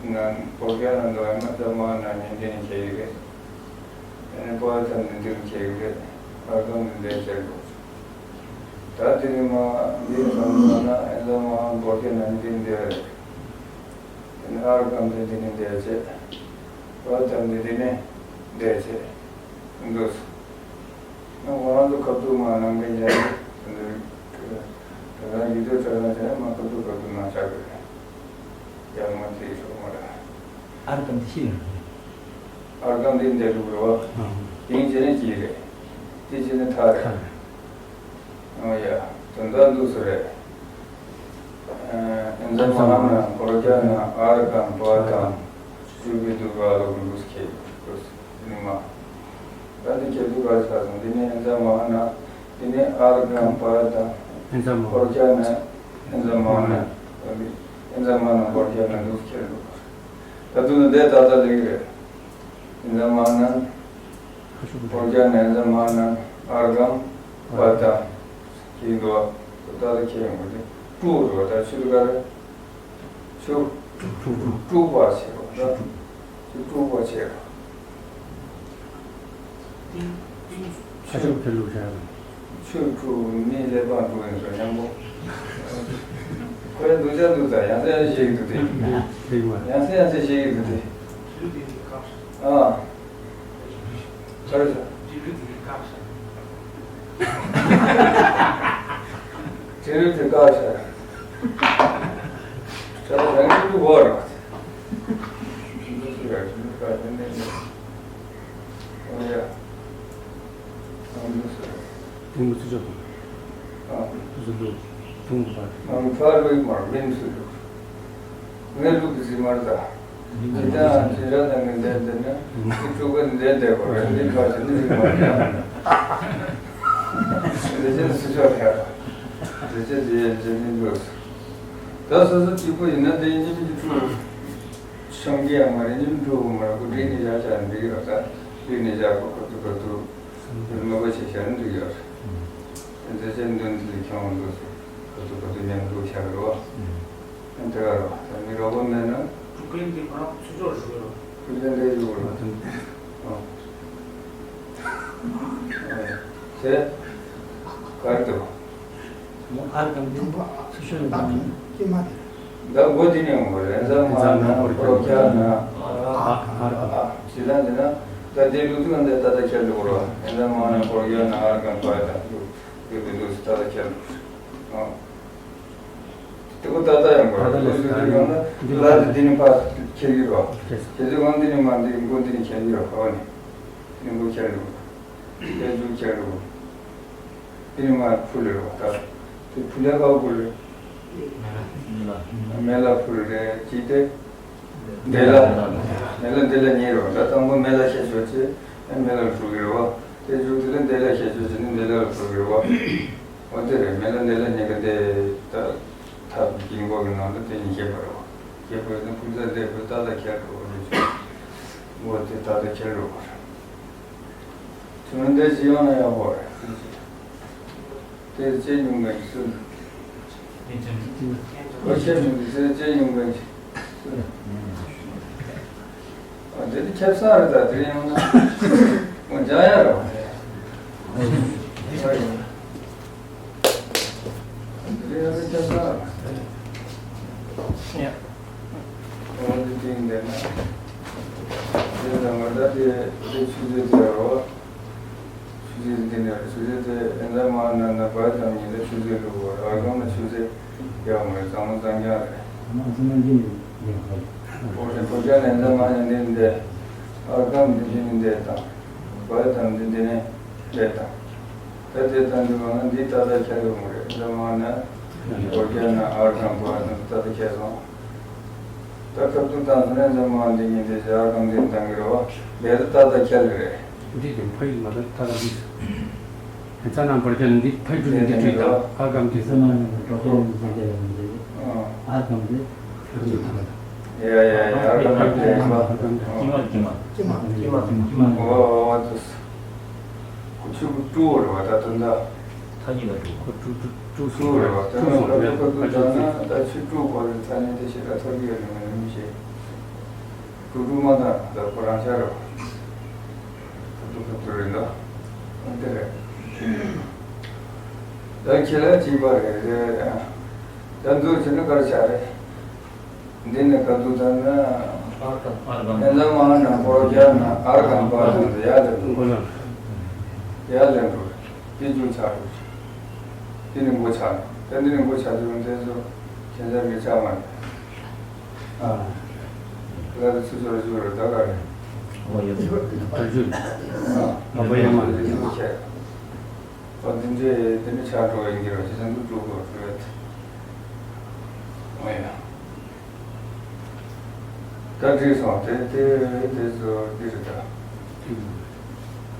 ན་བོད་རྒྱ་ནང་དུ་ཨ་མ་ད་མ་ཧ་ན་ཉིན་དེ་ནས་བྱས་ཡོད་རེད། དེ་ནས་བོད་ཐམ་ནས་འདིར་བྱས་ཡོད་རེད། ཨར་ཀམ་ནས་འདིར་བྱས་ཡོད། ད་དེ་ནས་མ་འདི་ཚང་མ་ན་ཨེ་ད་མ་ཧ་བོད་རྒྱ་ནང་འདིར་འདིར་རེད། དེ་ནས་ཨར་ཀམ་དེ་འདི་ནས་འདིར་བྱས། བོད་ཐམ་དེ་འདི་ནས་འདིར་བྱས། འདུག་ང་རང་ཚོ་ཁ་ཐུག་མ་ནང་གི་ཉལ་ཏེ་ད་ལྟ་ཡུལ་དུ་གྲགས་ན་བྱས་མ་ཁ་ཐུག་ཁ་ཐུག་ནང་ཆགས་ཀྱི་རེད། ཡར་མར་དེ་ཤོར་མ་རེད། ཨར་ཀམ་དེ་ཤི་ལ། ཨར་ཀམ་དེ་འདྲ་འདུག་རེད་བ། ཨང་། དེང་བྱས་ན་གྱིས་རེད། དེ་བྱས་ན་ཐག་རེད། ཐག་རེད། ཨོ་ཡ། དོན་དག་འདུག་སེ་རེད། ཨེ་ཛ་མ་ཧ་ན་བོ་རྒྱ་ན་ཨར་ཀམ་པ་དང་ཞུ་བི་དུ་བ་ལོ་གུ་ལུས་ཁེ་ལུས་ནི་མ། ད་འདི་ཁེ་དུ་བ་ཆ་སོང་། འདི་ནི་ཨེ་ཛ་མ་ཧ་ན། འདི་ནི་ཨར་ཀམ་པ་དང་ཨེ་ཛ་མ་བོ་རྒྱ་ན་ཨེ་ཛ་མ་ཧ་ན། ཨེ་ཛ་མ་ཧ་ན་བོ་རྒྱ་ན་ལུས་ཁེ་ལུས། ད་དུ་ནི་འདི་ད་ད་ལེགས་རེད། ཨེ་ཛ་མ་ཧ་ན། ཁ་ཤུ་བོ་རྒྱ་ནས་ཨེ་ཛ་མ་ཧ་ན་ཨར་ཀམ་པ་དང་། ཁེ་དུ་བ། ད་ད་ཁེ་ཡོང་གི་རེད། ཀྲུ་རུ་བ་ད་ཆུ་དུ་ག་རེད། ཆུ་དཀྲུག་པ་བྱེད་པ་འདྲ། ཆུ་དཀྲུག་པ་བྱེད་པ། ཨ་ཆུ་དེ་ལུགས་བྱ་རུང་། ཆུ་དཀྲུག་མི་ཀླད་པ་དཀྲུག་ཡིན་ཟེར་མཉམ་པོ། ཁོའི་འདུག་ཅག་འདུག་ད་ཡང་སེ་ཡང་སེ་བཤད་ཀྱི་འདུག་སྟེ། ཡང་སེ་ཡང་སེ་བཤད་ཀྱི་འདུག་སྟེ། ཨ། ག་རེ་ཟེར། འབྲི་ལུགས་དེ་བཀག་ཤག་འབྲི་ལུགས་དེ་བཀག་ཤག་ད་རང་གི་ལུགས་བོར་རོགས། འདི་སུ་ཡ་འདི་བཀག་ནས་ནས་ནས། ཨོ་ཡ། ཨ་འདི་སུ་ཡ། ཐུང་ངུ་ཚུ་ཆོག་ཨ། ཐུ་སུ་འདུག་ཐུང་ངུ་ཕར། ཨ་ཕར་བའི་མར་མིན་སུ་འདུག་ངའི་ལུགས་ཀྱི་ཟི་མར་ད། ཇི་ལྟར་ཇི་འདྲ་དང་ངན་ལྡན་དེ་ནི་ཀྱི་དཀྲུག་པ་ནི་ལྡན་བསྡད་པ་རེད། འདི་ཁ་ཅིག་ནི་རིག་པ་ཡིན། ལས་ཅན་སུ་ཆོག་ཡ། ལས་ཅན་ཇི་ཡན་ཇི་ནི་འདུག་ད་སོ་སོ་གཅིག་པུ་ཡིན་ན་དེ་གཉིས་མི་གཅིག་དཀྲུག་ཤོང་གི་ཡང་མ་རེད། གཉིས་མི་དཀྲུག་གི་མ་རེད། ཁོ་འདྲེ་ནི་བཞག་བཞག་ནི་འགྲིག་གི་རེད། ད་འདྲེ་ནི་བཞག་གོ་ཁོ་ཚོ་ཁོ་ཚོ་དེ་མོས་པ་བྱེད་བཞག་ནི་འགྲིག་གི་རེད། ལས་ཅན་འདོན་ཚུལ་ཁྱོང་འདུག་ཁོ་ཚོ་ཁོ་ཚོ་མཉམ་དུ་བཞག་གི་རེད་བ། དེ་ག་རེད་བ། ད་མི་རོགས་པ་མེད་ན། དཀྲུག་མཁན་དེ་ཁོ་རང་ཚུར་ཕྱོགས་ཞུ་གི་རེད། དཀྲུག་མཁན་དེ་ཞུ་གི་རེད། ཨ། དེ་ག་རེ་འདུག་མོ་ཨར་གམ་དེ་ཚུར་ཕྱོགས་ནས་བཏང་ནས། ཀྱེ་མ་དེ། ད་མགོ་དེ་ནས་འོང་བ་རེད། ཨན་ཟ་མ་ན་པོ་རོ་ཁྱ་ན་ཨ། ཨ། ཨ། ཇི་ལ་འདི་ན་ད་དེ་ལུགས་དེ་ང་འདི་ད་ལྟ་ཁྱེར་འགྲོ་གི་རེད་བ། ཨན་ཟ་མ་ན་པོ་རོ་ཁྱ་ན་ཨར་གམ་པ་དང་དུ་དེ་དུ་དུ་ད་ལྟ་ཁྱེར་འགྲོ་གི་རེད། ཨ། དེ་ཀོ་ད་ལྟ་ཡང་གོ་རེད། ད་ལྟ་ལས་ལུགས་དེ་ཡང་ན་ལ་དེ་འདི་ནས་ཕར་ཁྱེར་གི་རེད་བ། ཁྱེར་དུས་གང་འདི་ནས་མ་འདི་མགོ་འདི་ནས་ཁྱེར་གི་རེད་བ། ཨ་ནི་དེ་ནས་མགོ་ཁྱེར་འགྲོ་གི་རེད། དེ་མཇུག་ཁྱེར་འགྲོ་གི་རེད། དེ་ནི་མར་ཕུལ་རེད་བ། ད་དེ་ཕུལ་ཡ་ག་བ་ཕུལ་རེད། མེ་ལ་ཕུལ་རེད། ཅི་སྟེ། འདི་ལ། མེ་ལ་འདི་ལ་ཉེ་རེད་བ། ད་དང་པོ་མེ་ལ་ཤེས་ཆོག་ཅེས་མེ་ལ་ཕུལ་གི་རེད་བ། དེ་མཇུག་དེ་ལ་འདི་ལ་ཤེས་ཆོག་ཅེས་ནི་འདི་ལ་ཕུལ་གི་རེད་བ། འོ་དེ་རེད། མེ་ལ་འདི་ལ་ཉེ་གི་དེ་ད་ཐབ་ཀྱི་མགོ་གི་ནང་དུ་དེ་གཉིས་ཤེས་པ་རེད་བ། ཤེས་པ་ཡོད་ན་ཕུལ་ས་འདི་ཕུལ་ད་ལ་ཁྱེར་འགྲོ་གི་རེད། འོ་དེ་ད་ལྟ་ཁྱེར་འགྲོ་གི་རེད། བྱུང་འདི་ཅི་ཡོང་ན་ཡག་པོ་རེད། དེ་ཅི་ཉུང་གི་སུ། ཨོ་ཆེ་མི་འདི་ཚེ་ཅི་ཉུང་གི་སུ། ཨ་འདི་ནི་ཁྱབ་ས་རེད། ད་དེ་ཡོང་ན་ཨོ་འཇག་ཡ་རེད་བ། འདི་ཡོང་ན་ཁྱབ་ས་རེད། ཨོ་འདི་དེ་འདི་ན་དེ་ལ་ང་ད་དེ་དེ་ཆུ་ཚོད་དེ་རོ། ཆུ་ཚོད་འདི་ནས་ཆུ་ཚོད་དེ་ཨེ་འདྲ་མ་ན་ན་བར་དང་ཉིན་ལ་ཆུ་ཚོད་ལུག་བར་ཨ་གང་ན་ཆུ་ཚོད་ཡག་མ་རེད། གཙང་མ་གཙང་རྐྱང་རེད། ཨོ་རེད། ཁོ་ཅག་ནས་ཨེ་འདྲ་མ་ན་འདི་འདི་ཨ་གང་འདི་འདི་ནས་འདི་དང་བར་དང་འདི་འདི་ནས་འདི་དང་། ད་དེ་དང་འདི་བ་ན་འདི་ཏག་ཏག་ཁྱེར་ཡོང་གི་རེད། ཨེ་འདྲ་མ་ན་ཁོ་ཅག་ན་ཨ་གང་བར་དང་ཏག་ཏག་ཁྱེར་སོང་། ད་ཁ་ཐུག་བཏང་སོང་ན་ཨེ་འདྲ་མ་འདི་ཉིན་དེ་ཞག་གང་འདི་བཏང་གི་རེད་བ། ལས་ད་ཏག་ཏག་ཁྱེར་གི་རེད། འདི་དེ་ཕ་ཡུལ་མ་ད་ད་ད་འདི། ཧེ་ཚ་ན་བར་ཁྱད་འདི་ཕ་ཡུལ་འདི་བྲིས་དང་ཨ་གམ་འདི་ས་ན་ནི་འགྲོ་ཁྱེར་འདི་ཟེར་གྱི་ཡོད་འདི། ཨ་གམ་འདི་ཕ་ཡུལ་དང་། ཡ་ཡ་ཡ། ཨ་གམ་འདི་ཨ་གམ་འདི། ཀྱེ་མ་ཀྱེ་མ་ཀྱེ་མ་ཀྱེ་མ། ཨོ་ཨོ་ཨོ། ཁོ་ཆུ་བོ་ཀྲུ་བོ་རེད་བ། ད་དོན་དག་ཐ་སྙད་ལ་ཀྲུ། ཁོ་ཀྲུ་ཀྲུ་ཀྲུ་སུ་རེད་བ། དོན་དག་ཁ་ཐུག་ཁ་ཐུག་བཏང་ན་ད་ཆུ་ཀྲུ་བོ་རེད། ཐ་སྙད་དེ་ཞེ་དྲག་ཐོར་གྱི་ཡོད་ནི་མ་རེད་མི་ཤེས། ཀྲུ་ཀྲུ་མ་དང་ད་ཁོ་རང་ཤར་རོ། ཁ་ཐུག་ཁ་ཐུག་རེད་འདུག་ཨ་དེ་རེད། ད་ཁྱེད་ལ་གཅིག་པ་རེད་རེད། ད་འདུག་བྱས་ན་ག་རེ་བྱ་རེད། འདི་ནི་ཁ་ཐུག་ད་ན། ཨར་གམ་ཨར་གམ། ཨེ་ན་མ་ན་པོ་རོ་རྒྱ་ན་ཨར་གམ་པ་དང་ཡ་ལེ་འགྲོ། ཡ་ལེ་འགྲོ། དེ་རྒྱུ་ཆགས་འགྲོ། དེ་ནི་མགོ་ཆགས་འགྲོ། ད་འདི་ནི་མགོ་ཆགས་འགྲོ། འདི་ཚོ་ཁྱེད་ཚོ་མི་ཆགས་མ་རེད། ཨ། ལ་དེ་ཚོ་ཚོ་ར་ཚོ་ར་ད་ག་རེད། ཨོ་ཡ། ད་རྒྱུ། ཨ། ཨ་བ་ཡ་མ་རེད། དེ་ཚོ་ཆགས། ཨོ་འདི་འདྲས་དེ་ནི་ཆགས་འགྲོ་ཡིན་གྱི་རེད། ཁྱེད་ཚོ་འདུག་འགྲོ་དགོས་རེད། ཨོ་ཡ། ད་འགྲིག་སོང་། དེ་དེ་དེ་ཚོ་འདི་རེད་ད།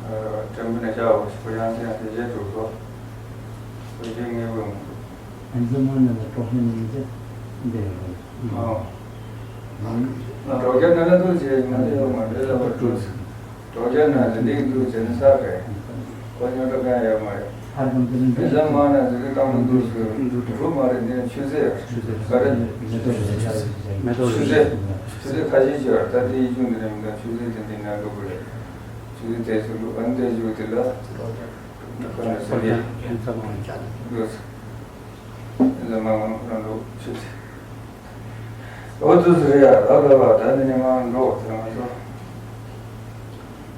ཨ་དྲན་པ་ནས་བྱའོ། ཁོ་ཡང་དེ་ཡང་དེ་བཞེས་འགྲོ་དོ། ཁོ་བཞེས་ངེས་པོ་ཡོང་འདུག་ཨན་ཙི་མ་ན་ལ་གྲོགས་ཤིག་ནས་མི་ཚེ་འདི་ཡོད་རེད། ཨོ། ང་གྲོགས་རྒྱ་ནང་ལ་འདུག་ཅེས་ང་ལ་ཡོད་མ་རེད་ལ་བ་འགྲོ། གྲོགས་རྒྱ་ནང་ལ་འདི་འདུག་ཅེས་ནི་ས་རེད། ཁོ་ཉོ་འདྲ་གང་ཡོད་མ་རེད། ཕར་འགྲོ་འདིར་འགྲོ། དེ་ལ་མ་ན་ཟེར་གི་གང་དུ་འདུག་ཟེར། འགྲོ་མ་རེད། འདི་ཆུ་ཚོད་ཆུ་ཚོད་ག་རེ། མེ་ཏོག་ཆུ་ཚོད་མེ་ཏོག་ཆུ་ཚོད་ཆུ་ཚོད་ཁ་ཤས་ཅིག་ཡོད་རེད། ད་དེ་ཡིག་ཆུང་འདི་རེད་མི་འདུག་ཆུ་ཚོད་དེ་འདི་ན་འགྲོ་གི་རེད། ཆུ་ཚོད་དེ་ཚོ་འདུག་ཨ་ནི་དེ་ཞུ་དེ་ལ་ཁོ་ན་ཟེར་གི་འདུག་དེ་ལ་མ་ང་ཁོ་རང་འགྲོ་ཆུ་ཚོད། འོ་དུས་སུ་རེད་ཡ། ད་ད་བ་ད་འདི་ནི་མ་འགྲོ་དེ་མ་འགྲོ།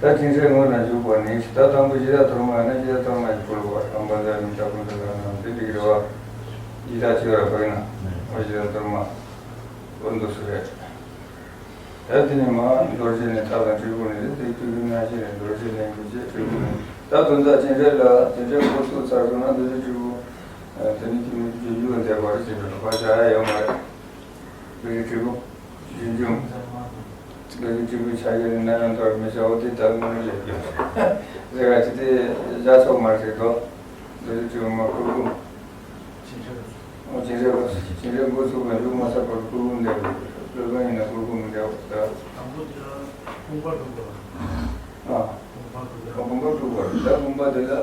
ད་ཅིང་སྲས་ངོས་ལ་འཇུག་པ་ནི། ད་དང་པོ་ཤེས་རབ་མཐོ་དམན་ཡིན་ན་ཤེས་རབ་མཐོ་དམན་གྱི་ཕུལ་བ་དང་པོ་འཛམ་གླིང་ལྟ་བུ་འདི་ལ་ན་དེ་འགྲིག་རེད་བ། ཡི་དྭགས་ཆོས་ར་བག་ན་འོ་ཤེས་རབ་མཐོ་དམན། འོ་འདུག་སུ་རེད། ད་དེ་ནི་མ་རྡོ་རྗེ་ནི་ཐབས་དང་སྤྲུལ་སྐུ་ནི་དེ་དུས་ཀྱི་སྣང་ཤེས་ནི་རྡོ་རྗེ་ལེན་དགོས་ཅེས་སྤྲུལ་སྐུ་ནི། ད་དོན་དག་ཅིང་སྲས་ལ་ཅིང་སྲས་འགོ་བཙུགས་ཚར་སོང་ན་རྡོ་རྗེ་སྤྲུལ་སྐུ་དེ་ནི་ཁྱིམ་མི་རྒྱུ་རྒྱུ་འདས་པ་རེད་ཟེར་གྱི་འདུག་ཕར་བཞག་ཡ་ཡོད་མ་རེད། བོད་ཀྱི་སྤྲུལ་སྐུ་རྒྱུན་འབྱུང་། བོད་ཀྱི་སྤྲུལ་སྐུའི་ཕྱག་རྒྱ་ནི་ནམ་ཡང་འཐོར་མི་བྱའོ། དེ་ལྟ་བུ་མི་ལས་རྒྱུ་རེ་ག་ཅི་དེ་བཞག་ཆོག་མ་རེད་དོ། བོད་ཀྱི་སྤྲུལ་སྐུ་མ་ཁུར་ཁུར། ཨོ་ཅིང་སྲས་པ་ཅིང་སྲས་འགོ་ཚུགས་པ་འཇུག་མ་ཚར་བར་ཁུར་ཁུར་འདེབས། སློབ་དཔོན་ཡིན་ན་ཁུར་ཁུར་མི་འདེབས་པ་ལྟ། དང་པོ་དེ་ལ་དགོངས་པ་སྒྲུབ་དགོས་པ། ཨ། དགོངས་པ་སྒྲུབ་དགོས། དགོངས་པ་སྒྲུབ་པ་རེད། ད་དགོངས་པ་དེ་ལ་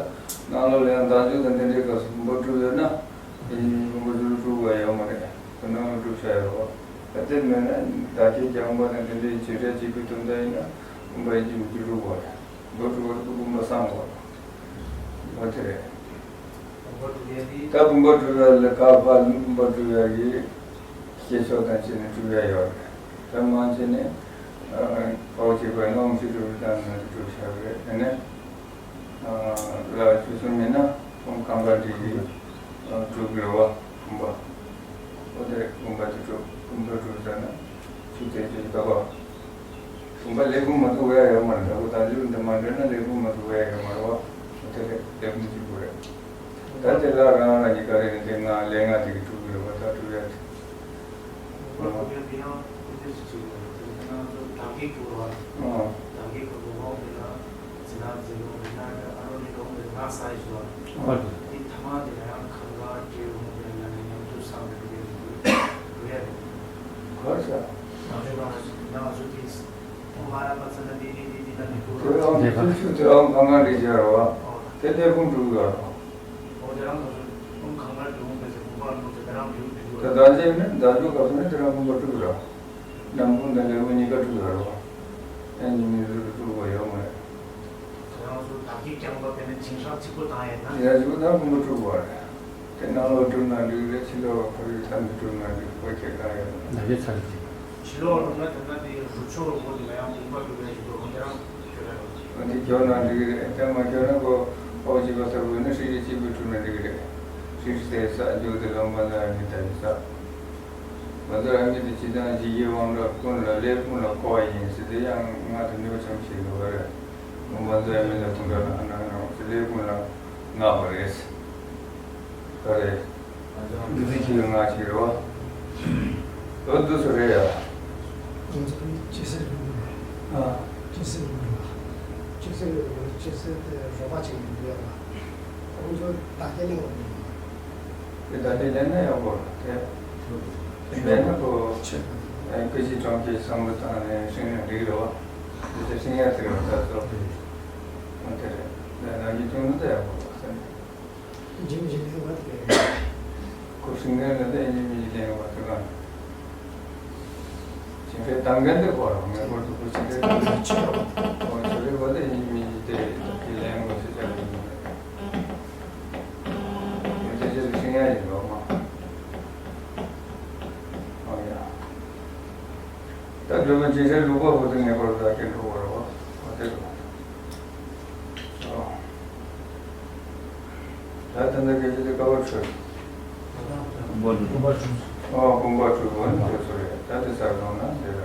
ནང་ལོགས་ལ་ཡང་བདག་འཇུག་དང་དེ་འདྲའི་སྐབས་སུ་དགོངས་པ་སྒྲུབ་ཡོད་ན། དེ་ནི་དགོངས་པ་སྒྲུབ་སྒྲུབ་པ་ཡོད་མ་རེད། དེ་ནང་ལ་སྒྲུབ་བྱ་ཡོད་རེད་བ། ད་དེ་མེད་ན་བདག་གིས་ཀྱང་དགོངས་པ་དང་དེ་འདྲའི་བྱེད་སྒྲ་གཅིག་པའི་དོན་དག་ཡིན་ན་དགོངས་པ་ཡིན་གཅིག་མིན་གཅིག་སྒྲུབ་དགོས་རེད། དགོངས་པ་སྒྲུབ་པ་དེ་དགོངས་པ་བསམ་དགོས་རེད། འོ་དེ་རེད། དགོངས་པ་སྒྲུབ་ཡ་དེ། ད་དགོངས་པ་སྒྲུབ་ཡ་ལ་ཁ་ཕར་དགོངས་པ་སྒྲུབ་ཡ་གི་སྐྱེས་ཕྱོགས་དང་བཅས་ནས་སྒྲུབ་ཡ་ཡོད་རེད། ད་མང་ཆེ་ནས་ཨ་ཕོ་གཅིག་པའི་སྣོམ་ཞིག་སྒྲུབ་དང་ན་སྒྲུབ་བྱ་རེད། དེ་ནས་ལ་ཆུ་གསུམ་མིན་ན་ཁོང་གང་ག་འདྲི་གི་སྒྲུབ་དགོས་བ་དགོངས་པ། འོ་དེ་དགོངས་པ་དེ་སྒྲུབ་དགོངས་པ་སྒྲུབ་ཟེར་ན་ཆུ་དེ་ཆུ་ལྟ་བ། དགོངས་པ་ལས་ཁུངས་མ་གཏོགས་ཡ་ཡོད་མ་རེད། ད་གོ་ད་ལུས་འདི་མ་འདྲེས་ན་ལས་ཁུངས་མ་གཏོགས་ཡ་ཡོད་མ་རེད་བ། དེ་ལས་ལས་ཁུངས་གཅིག་པུ་རེད། ད་དེ་ལ་རང་རང་གི་ག་རེ་ནི་དེ་ང་ལས་ང་དེ་གི་གྲུབ་ཡོད་པ་ད་གྲུབ་ཡ་དེ། དགོངས་པ་གྲུབ་ཡ་དེ་ཡང་དེ་འདྲ་ཞིག་བྱེད་དགོས་རེད། དེ་ང་ཚོ་བདག་གིས་གྲུབ་པ། ཨང་། བདག་གིས་གྲུབ་པ་འོག་དེ་ལ་འཛིན་རྣམ་འཛིན་རུང་མི་སྣང་གི་ཨ་རོ་ནི་རོང་དེ་ང་ས་ཡི་བཟོ་བ། ཨོ་དེ་ཐ་མ་དེ་ལ་ཡང་གང་ག་སྤྲེའུ་རུང་དེ་ལ་ནི་ཉམས་སུ་བསམ་པའི་གྲུབ་པའི་གྲུབ་ཡ་རེད། ག་རེ་ཟེར། ང་ཚོ་ང་ཚོ་ང་ཚོ་དེ། ཁོང་མ་ར་པ་ཚ་ན་འདི་འདི་འདི་འདི་ལ་མི་ཐུག་རོགས། དེ་ལའང་ཚུལ་ཆུ་དེ་ལའང་གང་ག་འདྲི་བྱ་རོགས། དེ་ལས་ཁུངས་འགྲུབ་ཡོད་རོགས། འོ་དེ་རང་ཁོང་ཚོ་ཁོང་གང་ག་འགྲུབ་འོང་པས་ཟེར་ཁོང་པར་འགྲོ་དེ་དེ་རང་འགྲུབ་འགྲུབ་ཡོད། ད་ད་ཅེས་ནི་ད་འགྲུབ་ག་ཚོད་ནི་དེ་རང་ཁུངས་པ་འགྲུབ་རོགས། ནམ་ཁུངས་དང་ལས་ཁུངས་གཉིས་ཀ་འགྲུབ་ཡོད་རོགས། ཨེ་ཉི་མི་རུ་རུ་འགྲུབ་པ་ཡོད་མ་རེད། ཁོ་རང་ཚོ་བདག་གིས་ཀྱང་པ་དཔེར་ན་བྱིན་ཤག་གཅིག་པོ་བཏང་ཡས་ན། ཡ་གཅིག་པོ་བཏང་ཁུངས་པ་འགྲུབ་པ་རེད། དེ་ནང་ལོགས་གྲུབ་ན་འགྲིག་རེད། ཕྱི་ལོགས་ཁོ་རའི་ཐབས་མི་གྲུབ་ན་འགྲིག་པ་ཁྱེད་རང་ཡོད་ན། ན་གཞི་ཚར་གྱི། ཕྱི་ལོགས་རུ་ན་དེ་ན་དེ་རུ་ཕྱོགས་རུ་མོ་དེ་ལ་ཡང་དགོངས་པ་སྒྲུབ་ཡ་ཞིག་འགྲོ་འོང་དེ་རང་ཁྱོད་རང་ཡོད། འདི་གྱོད་ན་འགྲིག་རེད། དེ་མ་གྱོད་ན་ཁོ་ཨོ་གཅིག་པ་ལྟ་བུ་ནི་ཧྲི་ཧྲི་གཅིག་པུས་གྲུབ་ན་འགྲིག་རེད། ཧྲི་ཧྲི་དེ་ས་འཇུག་དེ་ལོང་པ་ན་མི་ལྟ་ཡི་ས། མ་ཟད་ཨ་མི་དེ་སྤྱི་དང་ཇི་ཡི་དབང་དྲག་ཀུན་ལ་ལས་ཀུན་ལ་གོ་བ་ཡིན་ཟེར་དེ་ཡང་ང་དེ་ནུས་པ་ཆེན་པོ་ཞིག་འདུག་ག་རེད། མ་ཟད་ཨ་མི་ལ་ཀུན་དྲག་ལ་ཨ་ན་ན་ཟེར་ལས་ཀུན་ལ་ངག་པ་རེད། ག་རེ། འདི་ཚོ་ཁྱི་ལ་ང་ཅིག་རེད་བ། ལོ་འདི་ཚོ་རེད་ཡ། ང་ཚོ་ཅི་ཟེར་རེད་འདུག་ཨ། ཅི་ཟེར་རེད་འདུག་ཅི་ཟེར་རེད་འདུག་ཅི་ཟེར་དེ་རོགས་པ་ཅིག་ཡིན་ཡ་ལ། ཁོང་ཚོ་བདག་སྐྱེ་གླེང་བ་རེད། དེ་བདག་སྐྱེ་ལེན་ན་ཡག་པོ་རེད་དེ། ལེན་ན་ཁོ། ཆེ། སྐུ་བཞི་གྲོང་ཁྱེར་བཟང་པོ་བཏང་ནས་ཤིང་ནས་འགྲིག་རེད་བ། དེ་ཚོ་ཤིང་ཡ་དེ་རེད་བ་ད་ཚོ། ཨ་དེ་རེད། ད་ནང་གི་ཅུང་ནི་ད་ཡག་པོ་རེད་བ་ཟེར་ནས། ཡིན་གཅིག་མིན་གཅིག་ལེན་དགོས་དེ་རེད། ཁོ་ཤིང་ལེན་ལ་ད་ཡིན་གཅིག་མིན་གཅིག་ལེན་དགོས་དེ་གང་། ཅིང་ཁའི་གཏམ་མཁན་དེ་ཁོ་རང་མེ་འཁོར་དུ་ཁོ་ཅིང་ཁའི་གཏམ་མཁན་ཅི་ཡོད། ཁོ་ཚོ་རེ་བ་དེ་ཡིན་གཅིག་མིན་གཅིག་དེ་རེད་ད་དེ་ལེན་དགོས་ཟེར་བྱ་དགོས་ཡིན་པ་རེད། དེ་ཚོ་ཤིང་ཡ་ཡིན་ལོ་མ། ཨོ་ཡ། ད་སྒྲོལ་མ་ཅིང་ཁའི་ལུག་པ་ཁོ་ཚོ་མེ་འཁོར་ད་སྐྱེ་འགྲོ་བ་རེད་བ། ཨོ་དེ་རེད་བ། ཨོ། ད་ད་ལྟ་སྐད་ཆ་དེ་ཀ་བ་འཕྲོད། ཨོ་དགོངས་པ་འཁྲུལ་པོ་ནི་དེ་ཚོ་རེད། ད་དེ་ཚར་སོང་ན་དེ་